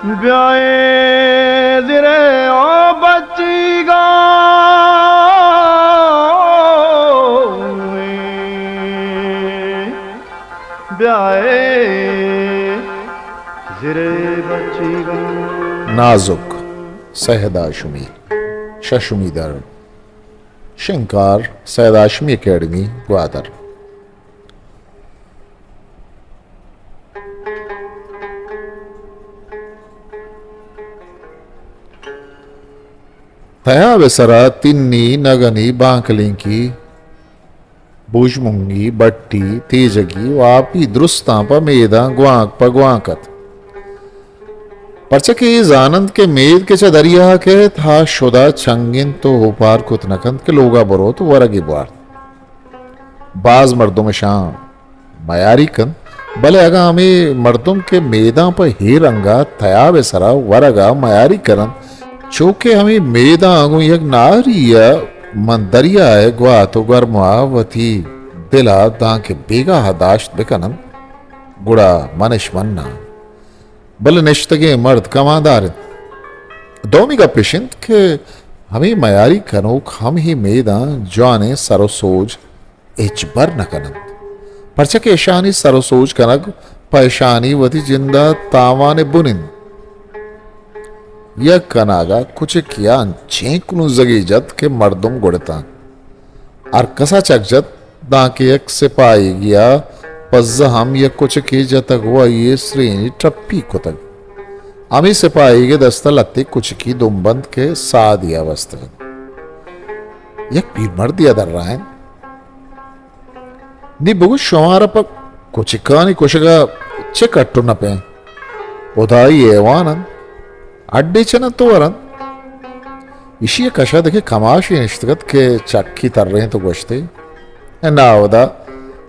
بیائے زرے او بچیگاں، بیائے زرے بچیگاں۔ نازک، سید ہاشمی، ششمی در، شنگکار، سید ہاشمی اکیڈمی، گوادر۔ تیاب ءِ سرا تنی، نگنی، بانکلینکی، بوژمنگی، بٹی، تیجگی و آپی درستاں پہ میداں گوانک پہ گوانک ات۔ پرچا کہ اے زاننت کہ مید کہ چہ دریا کیت، آ شدا چنگ انت و اوپار کت نہ کنت کہ لوگا بروت و ورگے بوارت۔ باز مردم اشاں میاری کنت، بلے اگاں ہمے مردم کہ میداں پہ اے رنگا تیاب ءِ سرا ورگا میاری کننت، چو کہ ہمے میداں گوں یک ناری ءَ من دریا ءِ گوات و گرما وتی دل ءَ دانکہ بیگاہ ءَ داشت بکننت، گڑا من اش مناں۔ بلے نشتگیں مرد کماندار انت۔ دومی گپ اش انت کہ ہمے میاری کنوک ہم اے میداں جوانیں سر و سوج ہچبر نہ کننت، پرچا کہ اشانی سر و سوج کنگ پہ اشانی وتی جند ءَ تاوان بن انت۔ یک اناگہ کچکے ءَ انچیں کنوزگے جت کہ مردم گڑتاں۔ ہر کس ءَ چک جت، دانکہ یک سپاہیگے ءَ پزہ ہم یک کچکے جتگ و آئی ءِ سرینی ٹپی کتگ۔ ہمے سپاہیگ ءِ دست ءَ لھتے کچکی دمب انت کہ سادے ءَ بستگ انت۔ یک پیرمردے ءَ درائینت، نی بگوش، شمارا پہ کچکانی کشگ ءَ چے کٹ و نپ انت؟ ہدائی حیوان انت، اڈے چنت و ورنت۔ ایشی ءِ کش ءَ دگہ کماشے نشتگ ات کہ چکی ترینت و گوشت ئے، اے ناہدا،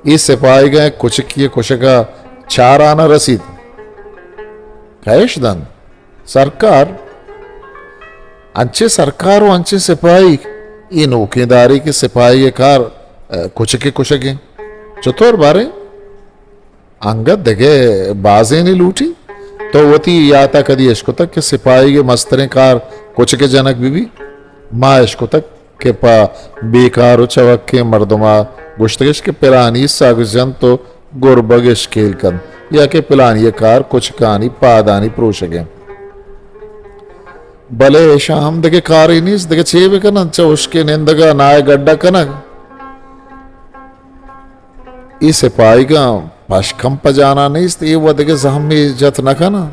اے سپاہیگ ءَ کچکی ءِ کشگ ءَ چار آنہ رسیت۔ کئے اش دنت؟ سرکار۔ انچیں سرکار و انچیں سپاہیگ، اے نوکیں دارے کہ سپاہیگ ءِ کار، ءَ، کچک ءِ کشگ انت۔ چطور باریں؟ انگت دگہ بازینے لوٹی؟ تو وتی یات ءَ کدی اشکتگ کہ سپاہیگ ءِ مستریں کار کچک ءِ جنگ بہ بیت؟ ما اشکتگ کہ پہ بیکار و چوکیں مردم ءَ گوشتگش کہ پلانی سگ جنت و گربگ اشکیل کنت، یا کہ پلانی ءِ کار کچکانی پادانی پروشگ انت۔ بلے اشاں ہم دگہ کارے نیست، دگہ چے بکننت؟ چہ ہشکیں نندگ ءَ ناہ ءِ گڈ ءَ کنگ۔ اے سپاہیگاں پشکم پہ جانا نیست، اے وَ دگہ زہمے جت نہ کناں۔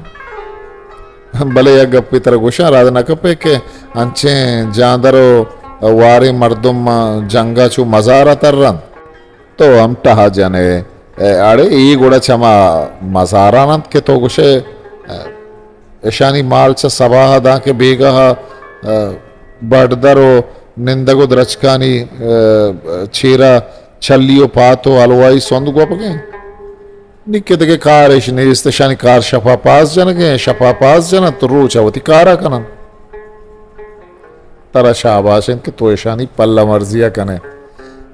بلے یک گپے ترا گوشاں، رد نہ کپئے کہ انچیں جاندر و واریں مردم جنگ ءَ چو مزار ءَ ترنت۔ تو ہم ٹہا جنئے۔ اڑے اے گڑا چما مزاران انت کہ تو گوشئے، اشانی مال چہ سباہ ءَ دانکہ بیگاہ ءَ، ءَ، بڈدر و نندگ و درچکانی، ءَ، چیرا چلی و پات و حلوائی سند گوپگیں۔ نی کہ دگہ کار اش نیست، اشانی کار شپا پاس جنگیں، شپا پاس جننت تو روچا وتی کارا کننت۔ ترا شاباش انت کہ تو اشانی پلہ مرزی ءَ کنئے۔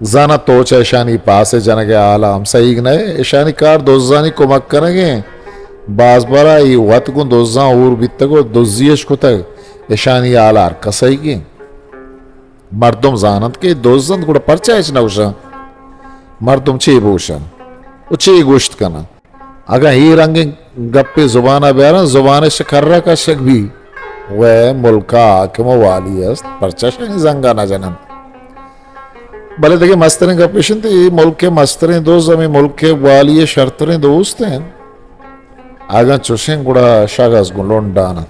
زاناں تو چہ اشانی پاس ءِ جنگ ءِ حال ءَ ہم سہیگ نہ ئے۔ اشانی کار دزانی کمک کنگ انت۔ باز برا اے وت گوں دزاں ہور بیتگ و دزی اش کتگ۔ اشانی حال ءَ ہر کس سہیگ انت۔ مردم زاننت کہ اے دز انت، گڑا پرچا ہچ نہ گوشاں؟ مردم چے بگوشاں و چے گوشت کناں؟ اگاں اے رنگیں گپے زبان ءَ بیاراں، زبان اش کر ءَ کشگ بی۔ وے ملک ءَ حاکم و والی است، پرچا شانی زنگ ءَ نہ جننت؟ بلے دگہ مستریں گپ اش انت، اے ملک ءِ مستریں دز ہمے ملک ءِ والی ءِ شرتریں دوست انت۔ اگاں چوشیں گڑا شگز گوں لنڈان انت۔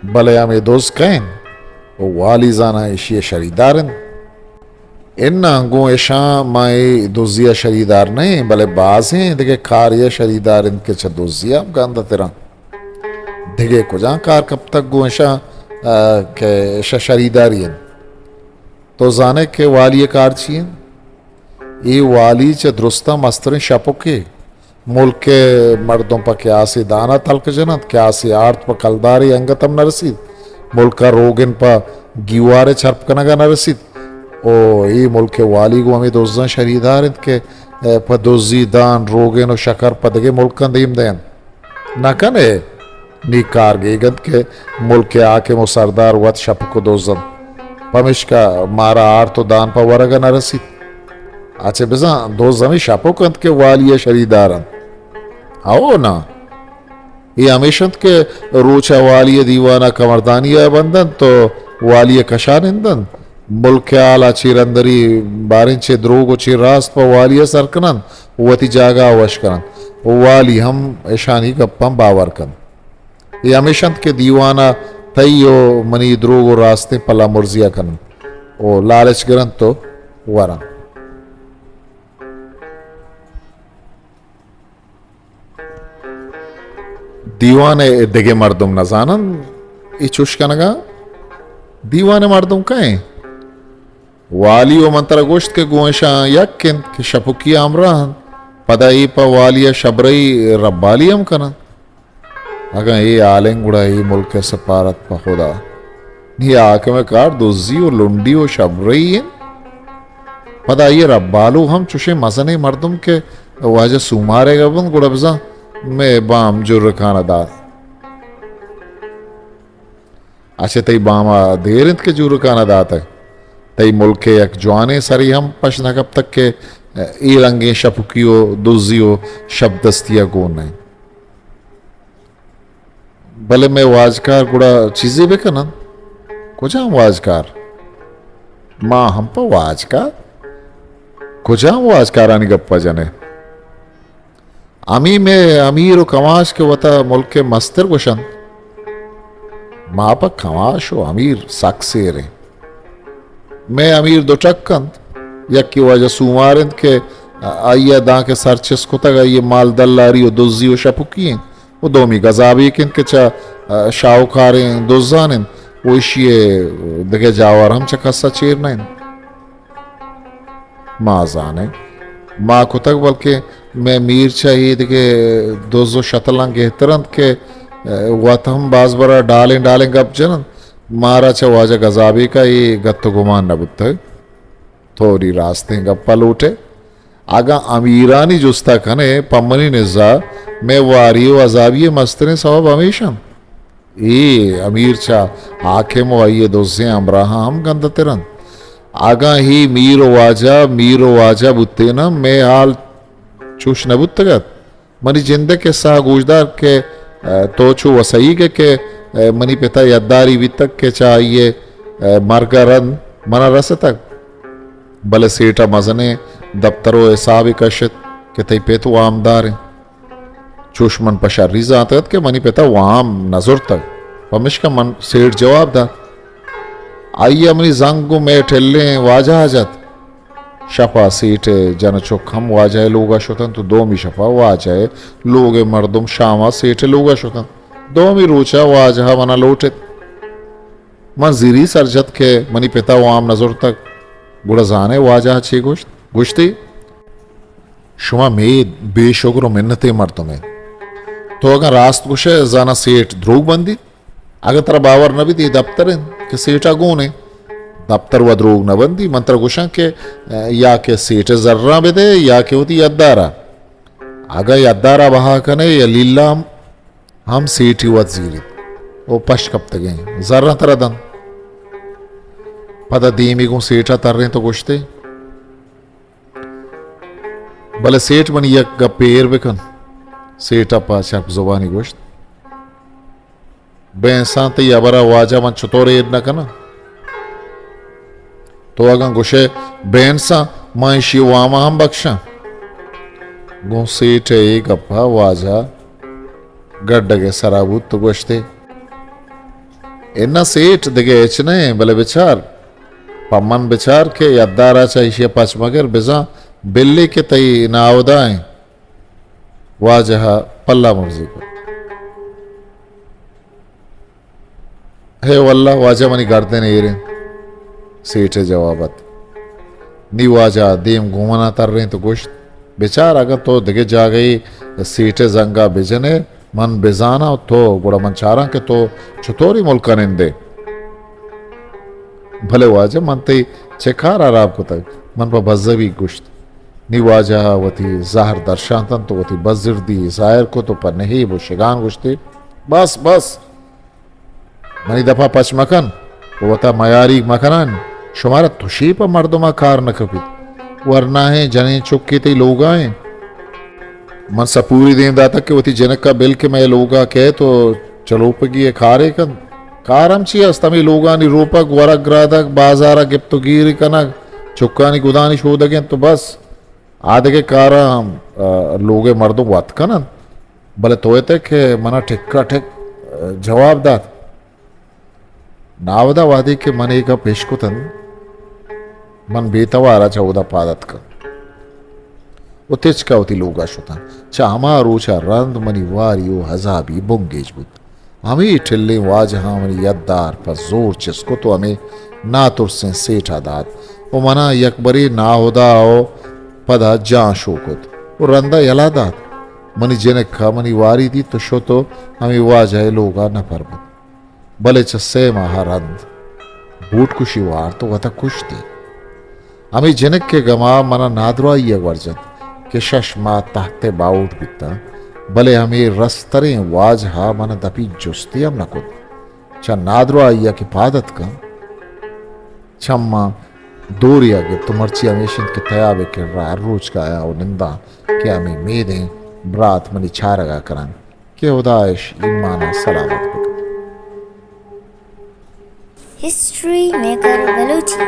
بلے ہمے دز کئے انت؟ و والی زاناں ایشی ءِ شریدار انت۔ اناں گوں اشاں ما اے دزی ءَ شریدار نہ ایں، بلے بازیں دگہ کارے ءَ شریدار انت کہ چہ دزی ءَ ہم گند ءَ تر انت۔ دگہ کجام کار کپتگ گوں اشاں، ءَ، کہ اشاں شریداری انت؟ تو زانئے کہ والی ءِ کار چی انت؟ اے والی چہ درستاں مستریں شپکے۔ ملک ءِ مردم پہ کیاسے دان ءَ تلک جننت، کیاسے آرت پہ کلدارے انگت ہم نہ رسیت۔ ملک ءَ روگن پہ گیوار ءِ چرپ کنگ ءَ نہ رسیت۔ او اے ملک ءِ والی گوں ہمے دزاں شریدار انت کہ، ءَ، پہ دزی دان، روگن و شکر پہ دگہ ملکاں دیم دئینت۔ نہ کن ئے؟ نی کار گیگ انت کہ ملک ءِ حاکم و سردار وت شپک و دز انت، پمیشکا مارا آرت و دان پہ ورگ ءَ نہ رسیت۔ اچہ بزاں دز ہمے شپک انت کہ والی ءِ شریدار انت؟ ہئو نا، اے ہمیش انت کہ روچ ءَ والی ءِ دیوان ءَ کمردانی ءَ بند انت و والی ءِ کش ءَ نند انت۔ ملک ءِ ہال ءَ چیر اندری باریں چہ دروگ و چہ راست پہ والی ءَ سر کن انت و وتی جاگہ ءَ وش کن انت و والی ہم اشانی گپاں باور کنت۔ اے ہمیش انت کہ دیوان ءَ تئی و منی دروگ و راستیں پلہ مرزی ءَ کن انت و لالچ گر انت و ور انت۔ دیوان ءِ دگہ مردم نہ زان انت اے چوش کنگ ءَ؟ دیوان ءِ مردم کئے انت؟ والی و من ترا گوشت کہ گوں اشاں یک انت کہ شپکی ءَ ہمراہ انت، پدا اے پہ والی ءَ شبرئی ربالی ہم کن انت۔ اگاں اے ہال انت گڑا اے ملک ءِ سپارت پہ خدا۔ نی حاکم ءِ کار دزی و لنڈی و شبرئی انت۔ پدا آئی ءِ ربالو ہم چوشیں مزنیں مردم کہ واجہ سومارے ءَ بنت گڑا بزاں مئے بام جرکان ءَ دات۔ اچہ تئی بام ءَ دیر انت کہ جرکان ءَ داتگ۔ تئی ملک ءِ یک جوانیں سرے ہم پش نہ کپتگ کہ اے رنگیں شپکی و دزی و شپ دستی ءَ گون نہ انت۔ بلے مئے واجکار گڑا چیزے بہ کن انت؟ کجام واجکار؟ ما ہم پہ واجکار؟ کجام واجکارانی گپ ءَ جن ئے؟ ہمے مئے امیر و کماش کہ وت ءَ ملک ءِ مستر گوش انت۔ ما پہ کماش و امیر سک سیر ایں۔ مئے امیر دو ٹک انت، یکے واجہ سومار انت کہ آئی ءَ دانکہ سر چست کتگ، آئی ءِ مال دلاری و دزی و شپکی انت، و دومی گزابیک انت کہ چہ، آ، شاہوکاریں دزان انت و ایشی ءِ دگہ جاور ہم چہ کس ءَ چیر نہ انت۔ ما زانیں، ما کتگ، بلکیں مئے میر چہ اے دگہ دز و شتلاں گہتر انت کہ، آ، وت ہم باز برا ڈالیں ڈالیں گپ جن انت۔ مارا چہ واجہ گزابیک ءَ اے گت و گمان نہ بوتگ۔ تو نی راستیں گپ ءَ لوٹ ئے۔ اگاں امیرانی جست ءَ کن ئے، پہ منی نز ءَ مئے واری و عذابی ءِ مستریں سوب ہمیش انت۔ اے امیر چہ حاکم و آئی ءِ دزیں ہمراہاں ہم گندتر انت۔ اگاں اے میر و واجہ، میر و واجہ بوتیناں، مئے حال چوش نہ بوتگ ات۔ منی جند ءِ کسہ ءَ گوشدار کہ، آ، تو چو وسئیگ ئے کہ، آ، منی پت ءَ یداری بیتگ کہ چہ آئی ءِ، آ، مرگ ءَ رند من ءَ رستگ، بلے سیٹھ ءَ مزنیں دپتر و حسابے کشت کہ تئی پت وامدار انت۔ چوش من پہ شری زانتگ ات کہ منی پت ءَ وام نہ زرتگ، پمیشکا من سیٹھ جواب دات۔ آئی ءَ منی زنگ گوں مئے ٹلیں واجہ ءَ جت۔ شپ ءَ سیٹھ ءِ جن ءُ چک ہم واجہ ءِ لوگ ءَ شت انت ءُ دومی شپ ءَ واجہ ءِ لوگ ءِ مردم شام ءَ سیٹھ ءِ لوگ ءَ شت انت۔ دومی روچ ءَ واجہ ءَ من ءَ لوٹ ایت۔ من زیری سر جت کہ منی پت ءَ وام نہ زرتگ۔ گڑا زان ئے واجہ ءَ چے گوشت؟ گوشتی، شما مید بے شگر ءُ منتیں مردمے۔ تو اگاں راست گوش ئے، زاناں سیٹھ دروگ بندیت۔ اگاں ترا باور نہ بیت، اے دپتر انت کہ سیٹھ ءَ گون انت۔ دپتر وَ دروگ نہ بندی۔ من ترا گوشاں کہ، ءَ، یا کہ سیٹھ ءِ زراں بدئے یا کہ وتی یدار ءَ۔ اگاں یدار ءَ بہا کن ئے یا لیلام، ہم سیٹھی وت زیریت ءُ پش کپتگیں زراں ترا دنت۔ پدا دیمی گوں سیٹھ ءَ ترینت ءُ گوشت ئے، بلے سیٹھ، منی یک گپے ایر بکن۔ سیٹھ ءَ پہ چرپ زبانی گوشت، بینساں تئی ہبر ءَ واجہ من چتور ایر نہ کناں؟ تو اگاں گوش ئے بینساں، من ایشی ءِ وام ءَ ہم بکشاں۔ گوں سیٹھ ءِ اے گپ ءَ واجہ گڈگ ءِ سرا بوت ءُ گوشت ئے، اناں سیٹھ، دگہ ہچ نہ ایں، بلے بچار، پہ من بچار کہ یدار ءَ چہ ایشی ءَ پچ مگر، بزاں بلے کہ تئی ناودا ایں۔ واجہ ءَ پلہ مرزی کت۔ ہے واللہ، واجہ منی گردن ایر انت۔ سیٹھ ءِ جواب ات۔ نی واجہ ءَ دیم گوں من ءَ ترینت ءُ گوشت، بچار، اگاں تو دگہ جاگہے سیٹھ ءِ زنگ ءَ بجن ئے، من بزاناں تو، گڑا من چاراں کہ تو چتوری ملک ءَ نند ئے۔ بلے واجہ، من تئی چہ کار ہراب کتگ؟ من پہ بزگی گوشت۔ نی واجہ ءَ وتی زہر درشانت انت ءُ وتی بزردی ظاہر کت ءُ پہ نہیب ءُ شگان گوشت ئے، بس، بس۔ منی دپا پچ مکن و وتا میاریگ مکنان۔ شمارا تشے پہ مردما کار نکپیت۔ ورناہیں جنین چکے تئی لوگا انت۔ من سپوری دیم داتگ کہ وتی جنکا بل کہ مئے لوگا کئیت و چلوپگی ء کارے کنت۔ کار ہم چی است؟ ہمے لوگانی روپگ، ورگ گرادگ، بازارا گپت و گیر کنگ، چکانی گدانی شودگ انت و بس۔ آ دگہ کاراں، آ، لوگ ء مردم وت کن انت، بلے تو ات ئے کہ منا ٹک ء ٹک، آ، جواب دات۔ ناودا وہدے کہ من اے گپ اشکت انت، من بے توار ء چہ اودا پاد اتکاں و تچک ء وتی لوگ ء شتاں۔ چہ ہما روچ ء رند منی واری و ہزابی بنگیج بوت۔ ہمے ٹلیں واجہاں منی یدار پہ زور چست کت و ہمے ناترسیں سیٹا دات و منا یکبرے ناہدا و پدا جان شو کت و رندا یلہ دات۔ منی جنکا منی واری دیت و شت و ہمے واجہ ء لوگا نپر بوت۔ بلے چہ سئے ماہ ء رند بوٹ کشی وارت و وتا کشتی۔ ہمے جنک ء گما منا نادراہی ء گور جت کہ شش ماہ تحت ء باہوٹ بیتاں، بلے ہمے رستریں واجہ ء منا دپی جستی ہم نہ کت۔ چہ نادراہی ء کہ پاد اتکاں، چماں دوری ء گپت و مرچی ہمیش انت کہ تیاب ء کرا ہر روچ کایاں و ننداں کہ ہمے میدیں برات منی چارگ ء کننت کہ ہدا اش ایمان ء سلامت بکنت۔ ہسٹری میکر بلوچی۔